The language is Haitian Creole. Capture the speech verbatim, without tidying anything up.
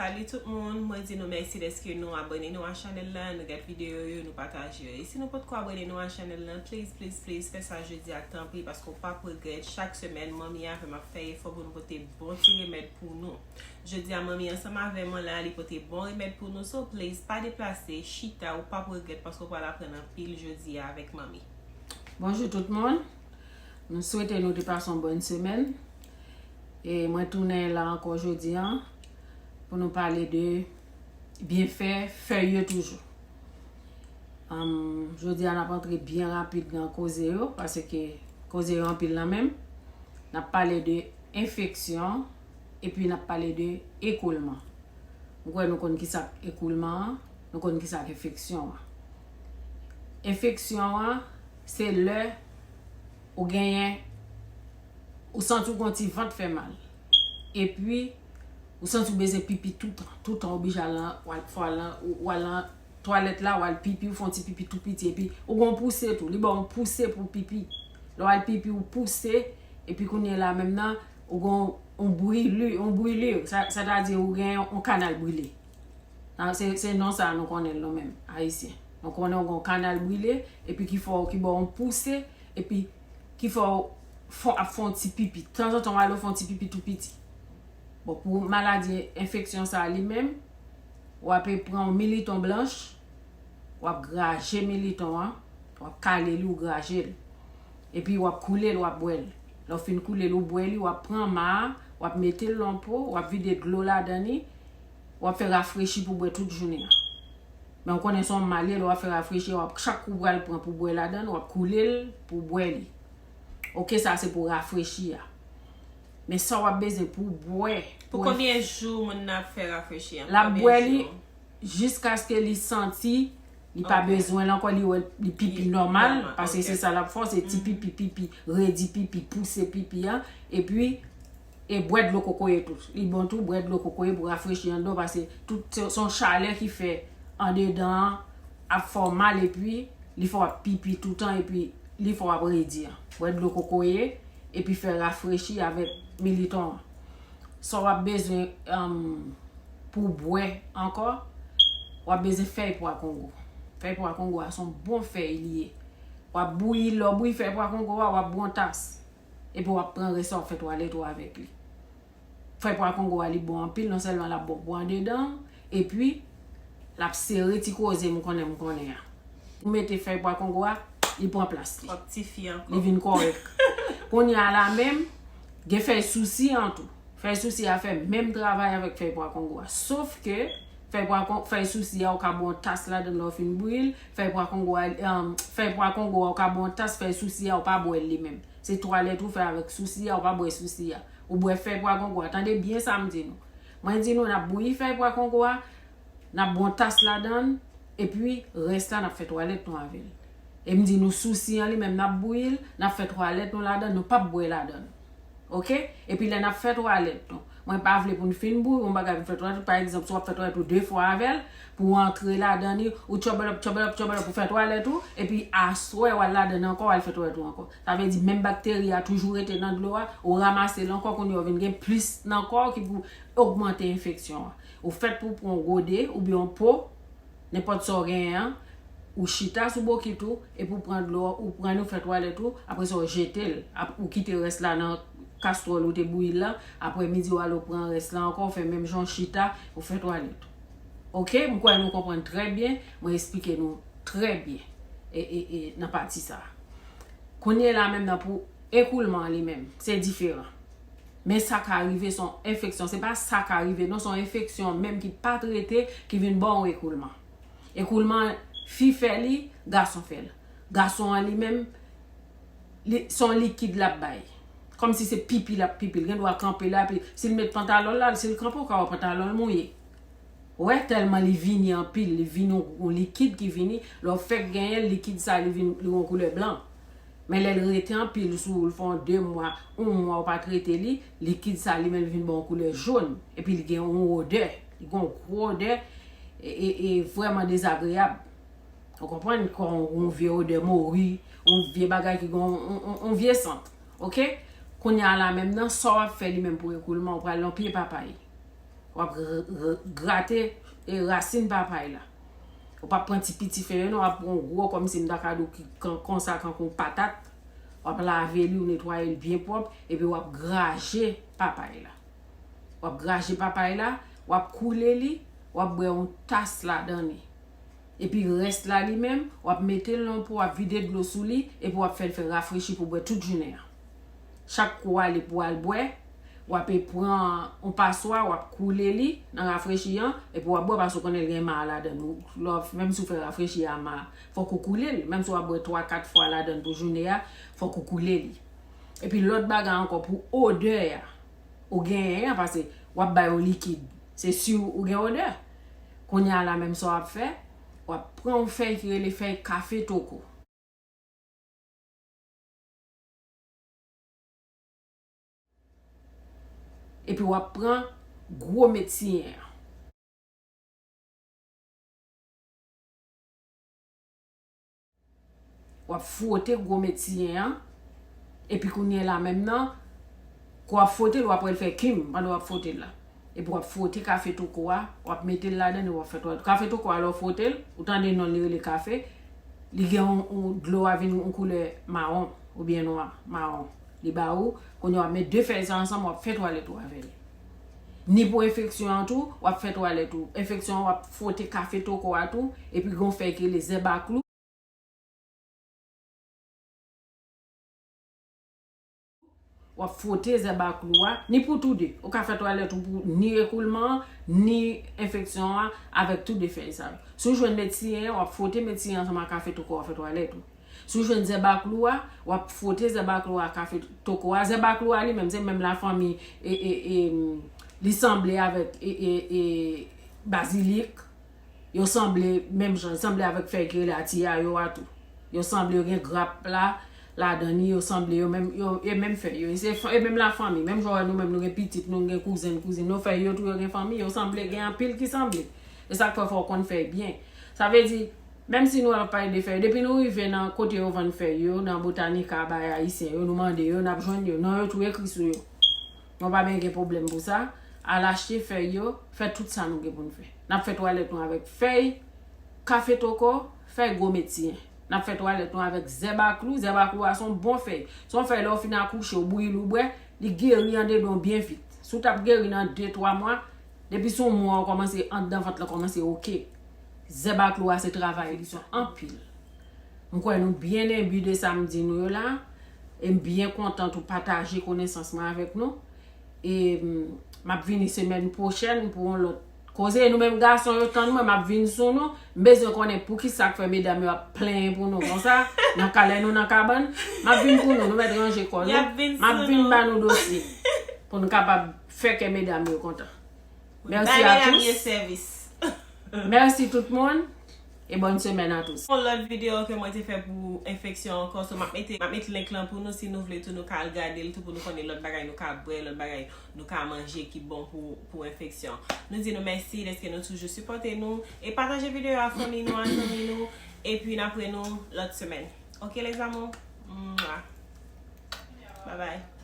Salut tout moun, mwen di nou mèsi dèske nou abòne nou a chanèl la, nou gad videyo yo, nou pataje yo. E si nou potko abòne nou a chanèl la, please, please, please, fè sa jodi a tanpri, paske w p ap regrèt. Chak semèn, manmi avè m ap fè efò pou nou pote bon ti remèd pou nou. Jodi a, manmi ansanm avè mwen la, li pote bon remèd pou nou. So, please, pa deplase, chita, ou p ap regrèt paske w pral aprann anpil jodi a avèk manmi. Bonjou tout moun. Nou swete nou te pase yon bòn semèn. E mwen tounen la ankò jodi a pou nou pale de byenfè fèy yo toujou. Anm, jodi a n ap antre byen rapid nan koze yo, paske koze yo anpil nan menm. N ap pale de enfeksyon, epi n ap pale de ekoulman. Mwen kwè nou konn kisa k ekoulman an, nou konn kisa k enfeksyon an. Enfeksyon an, se lè ou genyen, ou santi w gon ti vant fè mal. Epi, ou santi w bezwen pipi toutan. Toutan ou oblije al nan, w al, fò al nan, ou, ou al nan twalèt la, w al pipi, ou fè yon ti pipi tou piti. Epi, ou gon pouse tou. Li ba w yon pouse pou pipi. Lè w al pipi, ou pouse, epi kounye la menm nan, ou gon yon brili, yon brili. Sa, sètadi ou gen yon kanal brile. Nan, se, se non sa nou konnen l nou menm, Ayisyen. Nou konnen ou gon kanal brile, epi ki fè w, ki ba w yon pouse, epi ki fè w fè, ap fè yon ti pipi. Tanzantan, w ale w fè yon ti pipi tou piti. Bon, pou maladi enfeksyon sa a li menm, w ape pran yon militon blanch, w ap graje militon an, w ap kale li, ou graje l. Epi w ap koule l, w ap bwè l. Lè w fin koule l, ou bwè li, w ap pran ma a, w ap mete l nan po, w ap vide dlo ladan li, w ap fè rafrechi pou bwè tout jounen an. Men w konnen se yon mal ye, lè w ap fè rafrechi a, w ap, chak kou w pral pran pou bwè ladan l, w ap koule l pou bwè li. Oke, sa se pou rafrechi a. Men sa w ap bezwen pou bwè. Pou konbyen jou moun nan ap fè rafrechi an? L ap bwè li jiskaske li santi li pa bezwen l ankò, li wè li pipi nòmal, paske se sa l ap fè w, se ti pipi, pipi, redi pipi, pouse pipi a, epi, e bwè dlo kokoye tou. Li bon tou, bwè dlo kokoye pou rafrechi anndan w, paske tout se, se yon chalè ki fè andedan an ap fè w mal, epi li fè w ap pipi toutan, epi li fè w ap redi an. Bwè dlo kokoye, epi fè rafrechi avèk militon an. Sa w ap bezwen, anm, pou bwè ankò, w ap bezwen fèy pwa kongo. Fèy pwa kongo a se yon bon fèy li ye. W ap bouyi, lè w bouyi fèy pwa kongo a, w ap bwè yon tas. Epi w ap pran rès la, w ap fè twalèt ou avèk li. Fèy pwa kongo a, li bon anpil, non sèlman l ap ba w bwè andedan, epi l ap sere ti koze m konnen m konnen an. Ou mete fèy pwa kongo a, li pran plas li. W ap tifi ankò. Li vin kòrèk. Kounye a la menm, gen fèy sousi an tou. Fèy sousi a fè menm travay avèk fèy pwa kongo a. Sof ke fèy pwa kon-, fèy sousi a, ou ka bwè yon tas ladan l lè w fin bouyi l. Fèy pwa kongo a, um, fèy pwa kongo a, ou ka bwè yon tas, fèy sousi a, ou pa bwè l li menm. Se twalèt ou fè avèk sousi a, ou pa bwè sousi a. Ou bwè fèy pwa kongo a. Tande byen sa m di nou. Mwen di nou, n ap bouyi fèy pwa kongo a, n ap bwè yon tas ladan l, epi rès la, n ap fè twalèt nou avè l. E m di nou, sousi an li menm, n ap bouyi l, n ap fè twalèt nou ladan l, nou p ap bwè ladan l. Oke? Epi lè n ap fè twalèt nou, mwen pa vle pou n fin bouyi yon bagay pou n fè twalèt ou. Pa egzanp, si w ap fè twalèt ou de fwa avè l, pou w antre ladan li, ou tchòbòlòp, tchòbòlòp, tchòbòlòp pou fè twalèt ou, epi aswè w al ladan l ankò, w al fè twalèt ou ankò. Sa vle di menm bakteri a toujou rete nan dlo a, ou ranmase l ankò, kounye a w vin gen plis nan kò w ki pou ogmante enfeksyon an. Ou fèt pou w pran yon gode oubyen yon po, nenpòt sa w genyen an, ou chita sou bokit ou, epi w pran dlo a, ou pran li, ou fè twalèt ou, apre sa w jete l, ap-, ou kite rès la nan kastwòl ou te bouyi l lan, apre midi w ale w pran rès la ankò, w fè menm jan w chita, ou fè twalèt ou. Oke, m kwè nou konprann trè byen, mwen esplike nou trè byen e, e, e, nan pati sa a. Kounye la menm nan pou ekoulman an li menm, se diferan. Men sa ka rive, se yon enfeksyon. Se pa sa ka rive, non, se yon enfeksyon menm ki pa trete, ki vin ba w ekoulman. Ekoulman, fi fè li, gason fè l. Gason an li menm, li, se yon likid l ap bay. Kòmsi se pipi l ap pipi. L gen dwa kanpe la, epi si l met pantalòn la, si l kanpe, ou ka wè pantalòn l mouye. Wè, tèlman li vini anpil, li vin yon, yon likid ki vini, lè w fèk genyen l, likid sa, li vin, li yon koulè blan. Men lè l rete anpil sou ou, l fè yon de mwa, yon mwa ou pa trete li, likid sa li menm li vin ba w yon koulè jòn. Epi li gen yon odè, li gen yon gwo odè, e, e, e vrèman dezagreyab. Ou konprann? Kon yon vye odè mori, yon vye bagay ki gen yon, yon, yon, yon vye sant. Oke? Kounye a la menm nan, sa w ap fè li menm pou ekoulman, ou pral nan pye papay. W ap r- r- grate e rasin papay la. Ou p ap pran ti piti fèy yo non, w ap pran yon gwo kòmsi m ta ka di w ki kan- konsa kankou yon patat. W ap lave li, w netwaye l byen pwòp, epi w ap graje papay la. W ap graje papay la, w ap koule li, w ap bwè yon tas ladan li. Epi rès la li menm, w ap mete l nan yon po, w ap vide dlo sou li, epi w ap fè l fè rafrechi pou w bwè tout jounen an. Chak kou w ale pou w al bwè, w ape pran yon paswa, w ap koule li nan rafrechi an, epi w ap bwè paske w konnen l gen ma ladan l. Ou- lè w- Menm si w fè rafrechi a ma, fòk ou koule l. Menm si w ap bwè twa, kat fwa ladan l pou jounen an, fòk ou koule li. Epi lòt bagay ankò pou odè a, ou genyen an, paske w ap bay yon likid. Se si ou gen odè. Kounye a la menm sa w ap fè, w ap pran yon fèy ki rele fèy kafe toko. Epi w ap pran gwo medsiyen an. W ap fwote gwo medsiyen an. Epi kounye a la menm nan, kou w ap fwote l, w ap wè l fè kim pandan w ap fwote l la. Epi w ap fwote kafe toko a, w ap mete l ladan l, w ap fè twalèt. Kafe toko a, lè w fwote l, ou tande non l, li rele kafe, li gen yon, yon dlo a vin yon koulè mawon oubyen nwa, mawon. Li ba ou, kounye a w ap met de fèy sa ansanm, w ap fè twalèt ou avè li. Ni pou enfeksyon an tou, w ap fè twalèt ou. Enfeksyon an, w ap fwote kafe toko a tou, epi gen yon fèy ki rele zèb a klou. W ap fwote zèb a klou a, ni pou tou de. Ou ka fè twalèt ou pou ni ekoulman an, ni enfeksyon an avèk tou de fèy sa yo. Si w jwenn medsiyen an, w ap fwote medsiyen an ansanm ak kafe toko a, w ap fè twalèt ou. Si w jwenn zèb a klou a, w ap fwote zèb a klou a ak kafe toko a. Zèb a klou a li menm, se menm lafanmi, e, e, e, li sanble avèk, e, e, e, bazilik. Yo sanble menm jan, sanble avèk fèy ki rele atiyayo a tou. Yo sanble, yo gen grap la, ladan li, yo sanble, yo menm, yo, e menm fèy yo. E se fa- e menm lafanmi, menm jan w wè nou menm nou gen pitit, nou gen kouzen, kouzin, nou fèy yo tou yo gen fanmi, yo sanble, gen anpil ki sanble. E sa k fè fò w konn fèy byen. Sa vle di, menm si nou ap pale de fèy, depi nou rive nan kote yo vann fèy yo, nan Botanica, bay Ayisyen yo, nou mande yo, n ap jwenn yo. Non yo tou ekri sou yo. Nou pa menm gen pwoblèm pou sa. Al achte fèy yo, fè tout sa nou gen pou n fè. N ap fè twalèt nou avèk fèy kafe toko, fèy gwo medsiyen. N ap fè twalèt nou avèk zèb a klou. Zèb a klou a se yon bon fèy. Se yon fèy lè w fin akouche, w bouyi l, ou bwè, li geri andedan w byen vit. Si w t ap geri nan de, twa mwa, depi se yon mwa ou kòmanse, anndan vant lan kòmanse oke. Zèb a klou a se travay li, se anpil. M kwè nou byen enbi de sa m di nou yo la. E m byen kontan tou pataje konesans mwen avèk nou. E m, m ap vini semèn pwochèn pou yon lòt koze. E nou menm gason yo, tann mwen, m ap vin sou nou. M bezwen konnen poukisa k fè medam yo ap plenyen pou nou konsa, nan ka lè nou nan kabann. M ap vin pou nou, nou mèt ranje kò nou. M ap vin ba nou dosye pou nou kapab fè kè medam yo kontan. Mèsi a tous. Mèsi tout moun. E bòn semèn a tous. Yon lòt videyo ke mwen te fè pou enfeksyon ankò, so m ap mete, m ap met link lan pou nou, si nou vle tou nou ka al gade l tou pou nou konnen lòt bagay nou ka bwè, lòt bagay nou ka manje ki bon pou, pou enfeksyon. Nou di nou mèsi dèske nou toujou sipòte nou e pataje videyo a fanmi nou, a zanmi nou, epi n ap wè nou lòt semèn. Oke, les amours? Mwa. Bye bye.